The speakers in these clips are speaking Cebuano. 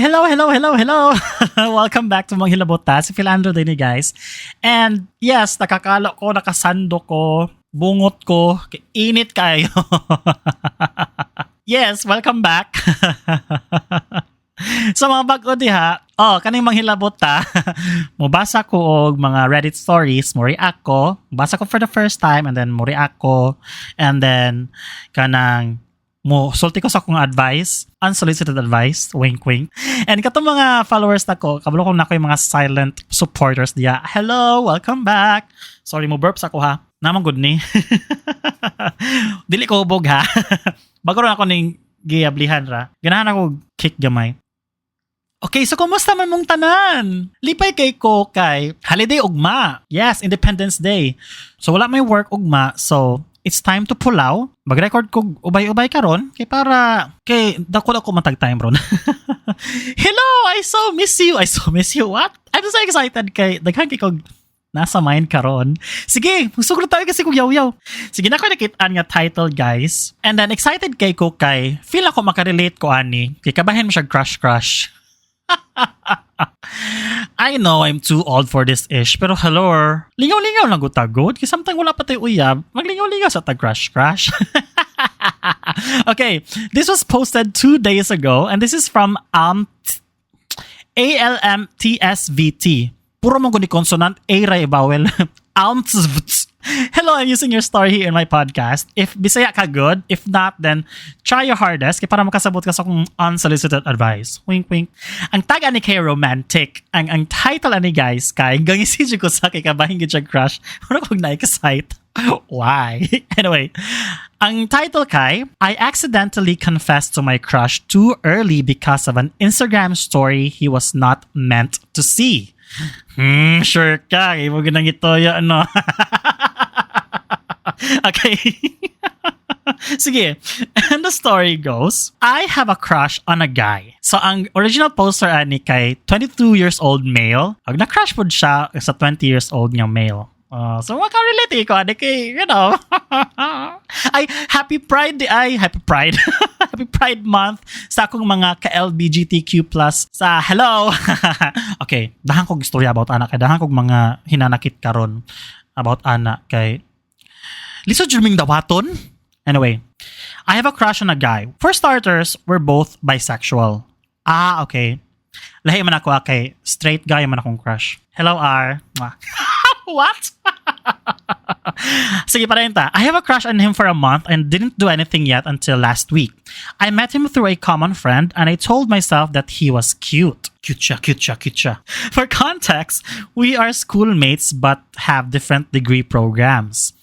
Hello, hello, hello, hello. Welcome back to Manghilabot Ta. Si Philandro din, guys. And yes, nakakalo ko, nakasando ko, bungot ko, init kayo. Yes, welcome back. Sa mga bago diha, oh, kaning Manghilabot Ta, mobasa ko og mga Reddit stories, mo react ko, basa ko for the first time and then mo react ko and then kanang mo sulti ko sa akong advice, unsolicited advice, wink wink. And katong mga followers nako, kabalo ko na ko yung mga silent supporters diya. Hello, welcome back. Sorry, mo burps ako ha. Namang good ni. Dili ko hubog ha. Bago rin ako ning giablihan ra. Ganahan ako kick gamay. Okay, so kumusta man mong tanan? Lipay kay ko kay holiday ugma. Yes, Independence Day. So wala may work ugma, so it's time to pulaw. Mag-record ko ubay-ubay karon kay para kay dako ako matag time ron. Hello, I so miss you. I so miss you. What? I'm so excited kay daghan kay kog nasa mind karon. Sige, sugod tayo kasi kog yaw-yaw. Sige na ko nakitaan nga title, guys. And then excited kay ko kay feel ako makarelate ko ani. Kay kabahin mo siya crush crush. I know I'm too old for this ish, pero hello, lingaw-lingaw lang gutagod. Kay samtang wala pa tayo uyab, maglingaw-lingaw sa tag crush crush. Okay, this was posted 2 days ago, and this is from ALMTSVT. Puro mo ni consonant, A ra vowel. Almtsvt. Hello, I'm using your story here in my podcast. If Bisaya ka, good. If not, then try your hardest kay para makasabot ka sa akong unsolicited advice. Wink, wink. Ang tag ani kay romantic. Ang title ani, guys, kay gangisi ko sa kay kabahin gid siya crush. Mura kog na-excite. Why? Anyway, ang title kay "I Accidentally Confessed to My Crush Too Early Because of an Instagram Story He Was Not Meant to See." Sure ka. Imo ginang ito ano. Okay. Sige. And the story goes, I have a crush on a guy. So, ang original poster ani kay 22 years old male. Ag na-crush pod siya sa 20 years old nga male. So, makarelate ko ani kay. Ay, happy Pride di ay, happy Pride. Happy Pride Month sa akong mga ka-LBGTQ+ sa hello. Okay, dahan kog istorya about ana kay dahan kog mga hinanakit karon about ana kay lisod jud ming dawaton. Anyway, I have a crush on a guy. For starters, we're both bisexual. Ah, okay. Lahi man ako kay straight guy man akong crush. Hello, R. Mwah. What? Sige, pa ta. I have a crush on him for a month and didn't do anything yet until last week. I met him through a common friend and I told myself that he was cute. Cute siya, cute siya, cute siya. For context, we are schoolmates but have different degree programs.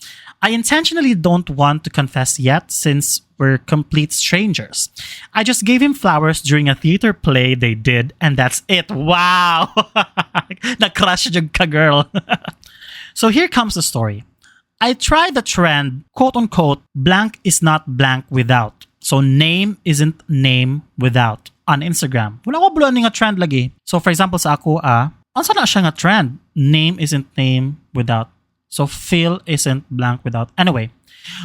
I intentionally don't want to confess yet since we're complete strangers. I just gave him flowers during a theater play they did and that's it. Wow! Na-crush jud ka, girl. So here comes the story. I tried the trend, quote unquote, "blank is not blank without." So name isn't name without on Instagram. Wala ko bulan nga trend lagi. So for example sa ako ah, unsa na siya nga trend? Name isn't name without. So Phil isn't blank without. Anyway,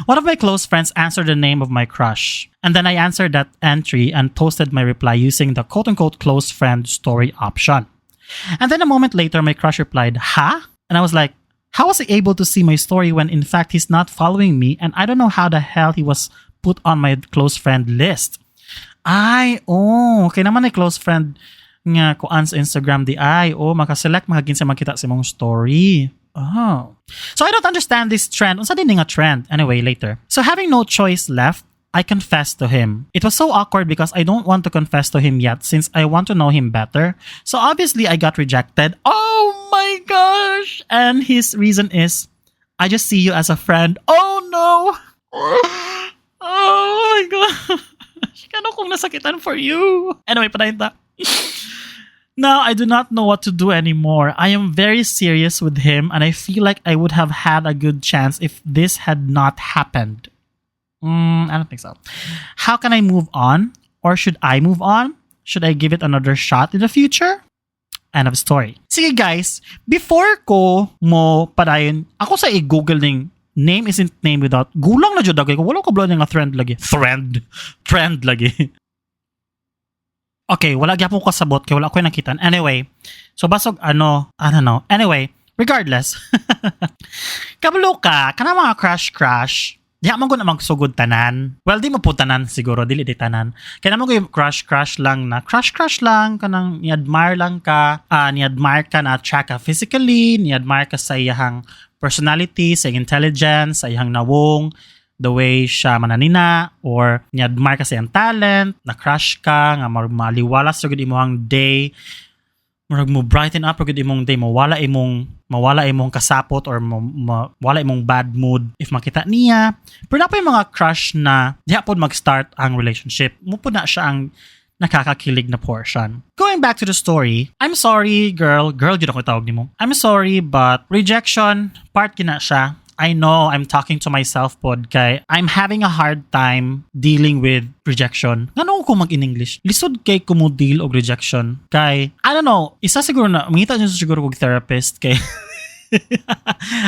one of my close friends answered the name of my crush. And then I answered that entry and posted my reply using the quote unquote close friend story option. And then a moment later, my crush replied, "Ha?" And I was like, how was he able to see my story when in fact he's not following me and I don't know how the hell he was put on my close friend list? Ay, oh, okay naman ay close friend nga kuan sa Instagram di ay, oh, makaselect mga kinsa makita sa imong story. Oh. So I don't understand this trend. Unsa din nga trend? Anyway, later. So having no choice left, I confessed to him. It was so awkward because I don't want to confess to him yet since I want to know him better. So obviously I got rejected. Oh my gosh! And his reason is, "I just see you as a friend." Oh no! Oh my gosh! Kano kung nasakitan for you? Anyway, padayon ta. Now, I do not know what to do anymore. I am very serious with him and I feel like I would have had a good chance if this had not happened. I don't think so. How can I move on? Or should I move on? Should I give it another shot in the future? End of story. Sige guys, before ko mo padayon, ako sa i-google ning name isn't name without, gulang na jud ako. Wala ko kabalo nga trend lagi. Trend. Trend lagi. Okay, wala gyapon ko kasabot kay wala ko nakita. Anyway, so basog ano, I don't know. Anyway, regardless. Kabalo ka, kana mga crush crush, diha man ko na magsugod tanan. Well, di mo po tanan siguro, dili di tanan. Kaya naman ko yung crush crush lang na crush crush lang, kanang ni-admire lang ka, ni-admire ka na attract ka physically, ni-admire ka sa iyahang personality, sa iyang intelligence, sa iyang nawong, the way siya mananina, or ni-admire ka sa iyang talent, na crush ka, nga maliwalas ra gud imong day, murag mo brighten up ra gud imong day, mawala imong kasapot or mawala imong bad mood if makita niya. Pero naa pa yung mga crush na diha pod mag-start ang relationship. Mao pod na siya ang nakakakilig na portion. Going back to the story, I'm sorry, girl. Girl, gyud ako tawag nimo. I'm sorry, but rejection, part kina siya. I know I'm talking to myself pod kay I'm having a hard time dealing with rejection. Ngano ko mag in English? Lisod kay ko mo deal og rejection. Kay, I don't know, isa siguro na, mangita niyo siguro kog therapist kay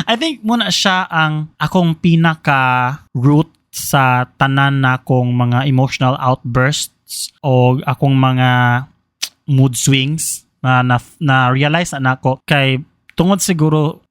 I think mao na siya ang akong pinaka root sa tanan na akong mga emotional outbursts o akong mga mood swings na realize na nako kay tungod siguro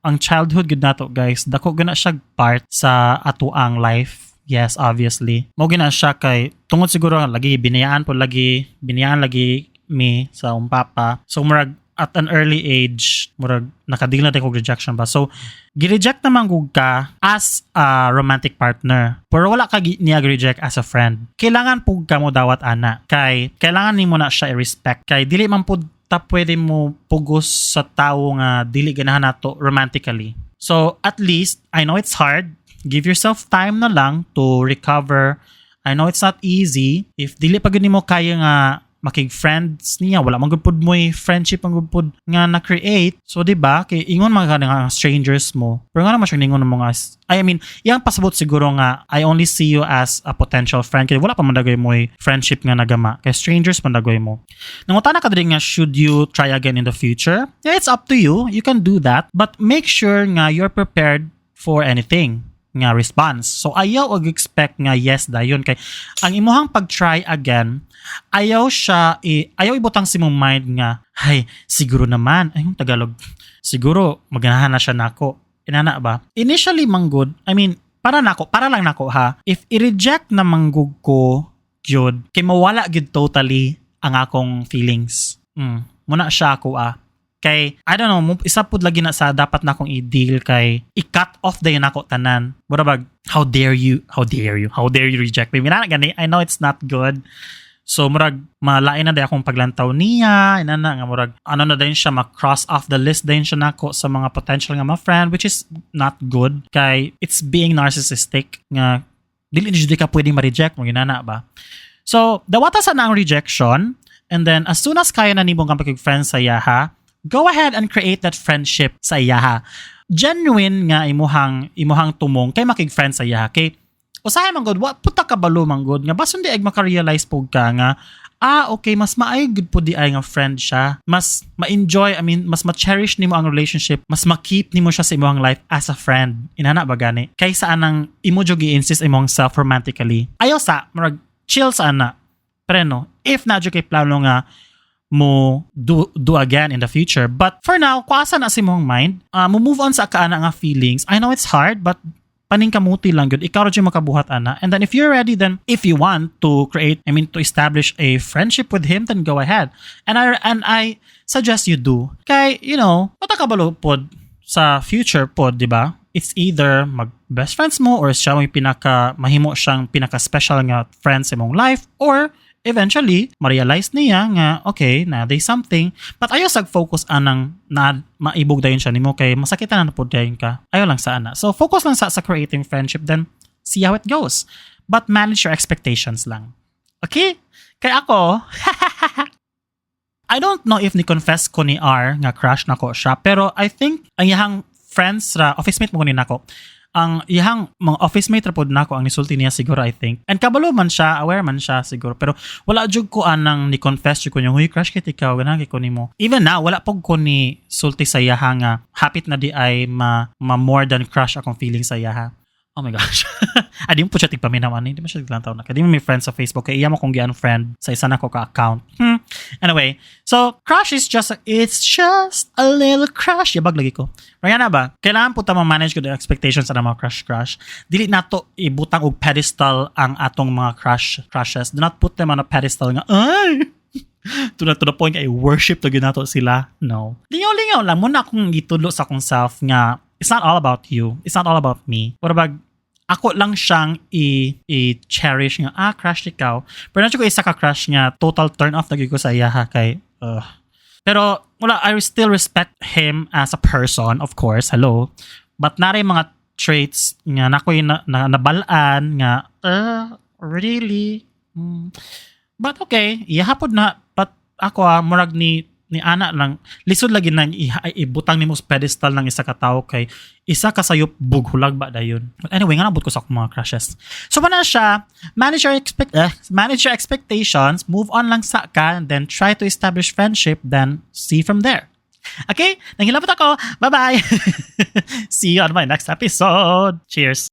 ang childhood gud nato, guys, dako gud na siya part sa atoang life. Yes, obviously mao gina siya kay tungod siguro lagi binayaan po, lagi binayaan lagi mi sa akong papa, so murag at an early age murag nakadeal na kog rejection ba. So gi-reject naman gud ka as a romantic partner pero wala ka niya reject as a friend. Kailangan pug ka mo dawat ana kay kailangan nimo na siya i-respect kay dili man pud ta pwede mo pugos sa tawo nga dili ganahan nato romantically. So at least, I know it's hard. Give yourself time na lang to recover. I know it's not easy. If dili pa gud nimo kaya nga makig-friends niya, wala man gud pud mo'y friendship ang gud pud nga na-create. So, di ba? Kay ingon mga nga strangers mo. Pero nga naman siya ningon ng mga, I mean, iyang pasabot siguro nga, "I only see you as a potential friend." Kay wala pa man dagoy mo'y friendship nga nagama. Kay strangers man dagoy mo. Nangutana ka diri nga, should you try again in the future? Yeah, it's up to you. You can do that. But make sure nga you're prepared for anything nga response. So ayaw og expect nga yes dayon kay ang imuhang pag-try again, ayaw siya ayaw ibutang sa imong mind nga, "Hay, siguro naman," ay, yung Tagalog, "siguro maganahan na siya nako." Inana ba? Initially manggod, I mean, para nako, para lang nako ha. If i-reject na manggug ko gyud, kay mawala gyud totally ang akong feelings. Mao na siya ako ah. Kay, I don't know, isa pud lagi na sa dapat na akong i-deal kay i-cut off dayon ako tanan. Mura bag, "How dare you, how dare you, how dare you reject me?" Mina gani, I know it's not good. So murag malain na day akong paglantaw niya, inana nga murag ano na din siya, ma-cross off the list din siya nako sa mga potential nga mga friend, which is not good kay it's being narcissistic nga dili jud ka pwedeng ma-reject mo, ginana ba. So dawata sa na ang rejection and then as soon as kaya na nimo nga makig-friend sa iyaha, go ahead and create that friendship sa iyaha. Genuine nga imuhang tumong kay makig-friend sa iyaha kay usahay man gud wa puta kabalo man gud nga basun di ay maka-realize pud ka nga, "Ah, okay, mas maayo gud pud di ay nga friend siya." Mas ma-enjoy, I mean, mas ma-cherish nimo ang relationship, mas ma-keep nimo siya sa imong life as a friend. Inana ba gani? Kaysa anang imo jud gi-insist imong self romantically. Ayaw sa murag chill sa ana. Pero no, if na jud kay plano nga mo do again in the future. But for now, kuasa na sa imong mind, mo move on sa kaana nga feelings. I know it's hard, but paningkamuti lang gyud. Ikaw ra jud makabuhat ana. And then if you're ready, then if you want to create, I mean, to establish a friendship with him, then go ahead. And I suggest you do. Kay, mata kabalo pod sa future pod, di ba? It's either mag best friends mo or siya mo yung pinaka mahimo siyang pinaka special nga friend sa imong life or eventually ma-realize niya nga okay na there's something, but ayaw sag focus anang na maibog dayon siya nimo kay masakitan na pud dayon ka. Ayaw lang sa ana. So focus lang sa creating friendship, then see how it goes, but manage your expectations lang, okay? Kay ako, I don't know if ni-confess ko ni R nga crush na ko siya, pero I think ang iyahang friends ra, office mate mo ni nako, ang iyahang mga office mate ra pod nako ang nisulti niya siguro, I think. And kabalo man siya, aware man siya siguro, pero wala jud ko anang ni-confess jud ko niya, "Huy, crush kit ikaw, ganahan kay ko nimo." Even now, wala pog ko ni sulti sa iyaha nga hapit na di ay ma more than crush akong feeling sa iyaha. Oh my gosh. Ay, di mo po siya tigpaminaw ani. Di mo siya tiglantaw na. Kaya di mo may friend sa Facebook. Kaya iya mo kong gi-unfriend sa isa na ko ka-account. Anyway, so crush is just, it's just a little crush. Yabag lagi ko. Kaya na ba? Kailangan po ta ma-manage ko the expectations sa mga crush-crush. Dili nato ibutang og pedestal ang atong mga crushes. Do not put them on a pedestal nga, ay, to the point ay worship to nato sila. No. Lingaw-lingaw lang. Muna akong gitulo sa akong self nga, it's not all about you. It's not all about me. Pero bag, ako lang siyang i-cherish nga, ah, crush ikaw. Pero na ko isa ka crush nga, total turn off na gyud ko sa iya ha, kay, ugh. Pero, wala, I still respect him as a person, of course, hello. But naray mga traits nga nakoy na nabalaan nga, really? But okay, ihapod na, but ako ah, murag ni ana lang lisod lagi nang ibutang nimo sa pedestal ng isa ka tawo kay isa ka sayop bughulag ba dayon. But anyway, nga nabot ko sa akong mga crushes. So wala siya, manage your expectations, move on lang sa ka, and then try to establish friendship, then see from there. Okay, nanghilabot ako. Bye-bye. See you on my next episode. Cheers.